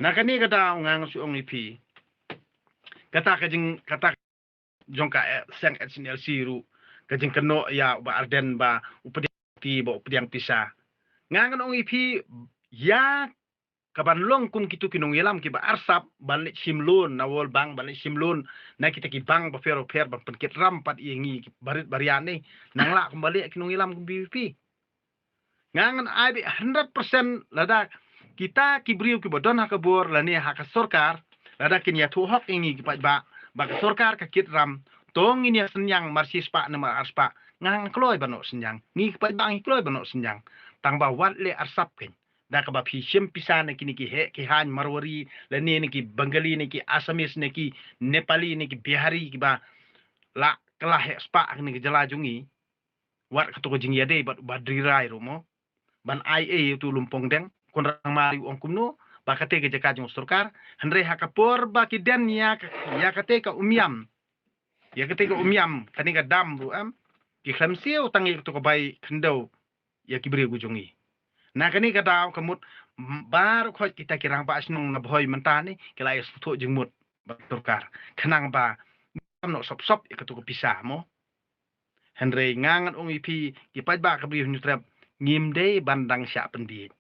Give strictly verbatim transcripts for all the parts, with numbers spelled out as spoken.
Na kane ka daw nga ngan shu ong ïa phi, kata ka jing, kata jong ka, eh, seng H N L C ruh, ka jingkynnoh ïa u Bah Ardent ba u pdiang ti, ba u pdiang pisa. Nga ngan ong ïa phi, ïa kaban long kum kitu ki nongïalam kiba arsap ban leit shim loan na World Bank, ban leit shim loan na kita ki bank bapher bapher ban pynkit ram pat ïa ngi ki barit baria ne. Nang lah kumba leh ki nongïalam kum VPP. Nga ngan ai beit hundred percent lada kita ki briew kiba don ha ka bor lane ha ka sorkar, lada kin ïathuh hok ïa ngi ki paidbah ba ka sorkar ka kit ram, to ngin ïa synñiang mar shispah ne mar arspah. Nga ngan kloi ban ïoh synñiang, ngi ki paidbah ngi kloi ban ïoh synñiang. Tang ba wat leh arsap kein. Da kaba phi shim pisa na kine ki heh ki haiñ Marwari lane na ki Bengali, na ki Assamese, na ki Nepali, na ki Bihari, kiba la kylla heh spah ha kane ka jylla jong ngi. Wat kato ka jingïadei bad u Bah Drirai ruh mo, ban ai ei ïa utu u Lympung Deng, Conrad Sangma u ong kumno ba kata ka jaka jong sorkar. Hynrei ha ka por ba ki den ïa ka, ïa kata ka Umiam, ïa kata ka Umiam, kane ka dam ruh em, ki khlem siew tang ïa kato ka bai khyndew ïa ki briew ki jong ngi. Na kane ka daw ka mut, m-, baroh khoit kita ki rangbah shnong na Bhoi mynta ne ki la ïa sngewthuh jingmut bad sorkar, khnang ba ym ïoh sop sop ïa kato ka pisa mo. Hynrei nga ngan ong ïa phi ki paidbah ka Bri u Hynñiewtrep, ngim dei ban dang shah pynbieit.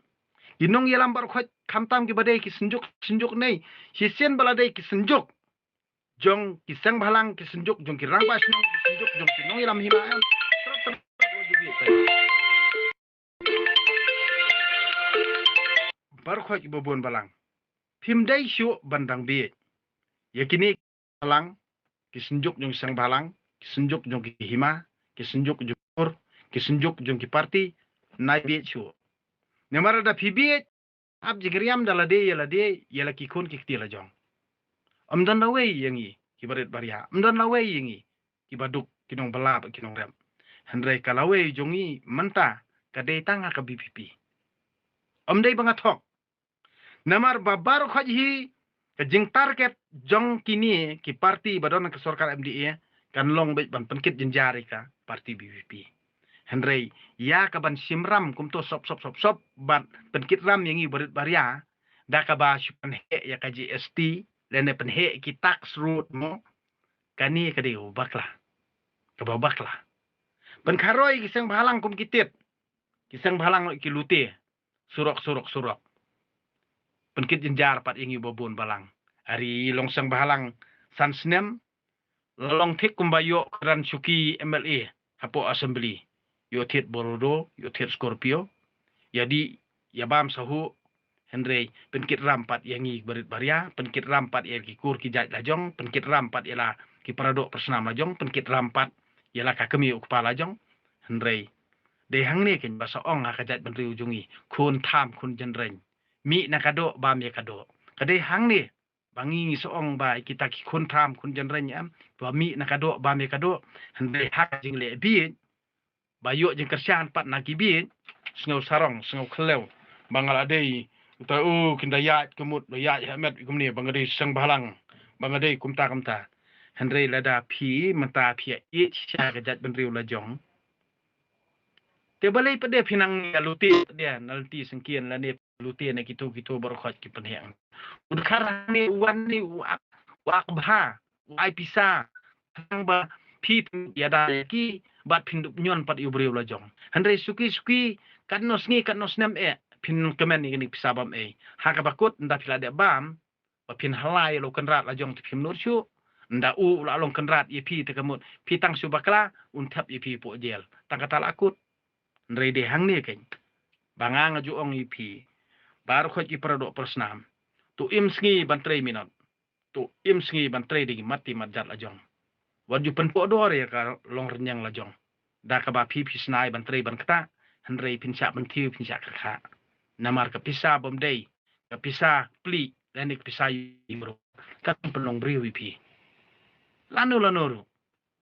Ki nongïalam baroh khoit, khamtam kiba dei ki synjuk synjuk ne, shisien ba la dei ki synjuk jong ki seng bhalang, ki synjuk jong ki rangbah shnong, ki synjuk jong ki nongïalam hima em. Baroh khoit kiba bun balang, phim dei shuh ban dang bieit ïa kine bhalang, ki synjuk jong ki seng bhalang, ki synjuk jong ki hima, ki synjuk jong ki kur, ki synjuk jong ki parti, nai bieit shuh. Namar lada phi bieit, ap jingriam da lade ïa lade, ïa la ki khun ki kti la jong. Ym don lawei ïa ngi ki barit baria, ym don lawei ïa ngi kiba duk, ki nongbylla bad ki nongrep. Hynrei ka lawei jong ngi mynta ka dei tang ha ka VPP. Ym dei ba nga thok. Namar ba baroh khoit hi ka jingtarget jong kine ki parti ba don ha ka sorkar MDA kan long beit ban pynkit jynjar ïa ka parti VPP. Hynrei ïa kaban shim ram kumto sop sop sop sop ban pynkit ram ïa ngi barit baria, da kaba shu pynheh ïa ka GST lane pynheh ki tax ruh mo, kane ka dei kaba bakla. Kaba bakla. Pynkharoi ki seng bhalang kum ki tit, ki seng bhalang ki lute surok surok surok. Pynkit jynjar pat ïa ngi ba bun balang. Ari long seng bhalang san snem, la long thik kumba ïoh kren shuki MLA hapoh Assembly. Ïoh thied Bolero, ïoh thied Scorpio. Ïa dih ïa bam sahuh. Hynrei pynkit ram pat ïa ngi barit baria, pynkit ram pat ïa ki kur ki jait la jong, pynkit ram pat ïa la ki paradoh parasnam la jong, pynkit ram pat ïa la ka kmie u kpa la jong. Hynrei dei hangne kein ba sa ong ha ka jaitbynriew jong ngi, khun tham khun jynreng, mih na ka doh bam ïa ka doh. Ka dei hangne ba ngi ngi sa ong ba kita ki khun tham khun jynreng em, ba mih na ka doh bam ïa ka doh. Hynrei ha ka jingleh bieit, ba ïoh jingkyrshan pat na ki bieit, sngew sarong sngew khlem ba nga la dei. Uta u kin da ïaid ka mut, da ïaid ha met kumne ba nga dei seng bhalang, ba nga dei kumta kumta. Hynrei lada phi mynta phi ïa ïeit sha ka jaitbynriew la jong, te balei pat de phi nang ïa lute pat de na lynti syngkien lane lute na kito kito baroh khoit ki pynheh. U dkhar hangne u wan ne u ak, u ak bha, u ai pisa, khnang ba phi phin ïada ïa ki bad phin dup ñion pat ïa u briew la jong. Hynrei suki suki, katno sngi katno snem eh phin kmen ïa kane pisa bam ei. Ha kaba kut ynda phi la dep bam, ba phin hala ïa la u kynrad la jong te phim nud shuh. Ynda u la long kynrad ïa phi te ka mut phi tang shu bakla, un thep ïa phi hapoh jel. Tang kata la kut. Hynrei dei hangne kein ba nga nga ju ong ïa phi, baroh khoit ki paradoh parasnam, to im sngi ban trei minot, to im sngi ban trei da ki mat ti mat jat la jong. Wat ju pynpoh dor ïa ka longrynïeng la jong da kaba phi phi snai ban trei ban ktah, hynrei phin shah pynthiew phin shah kyrkha. Namar ka pisa bym dei, ka pisa pli lane ka pisa ïing ruh, ka pynlong briew ïa phi. Lano lano ruh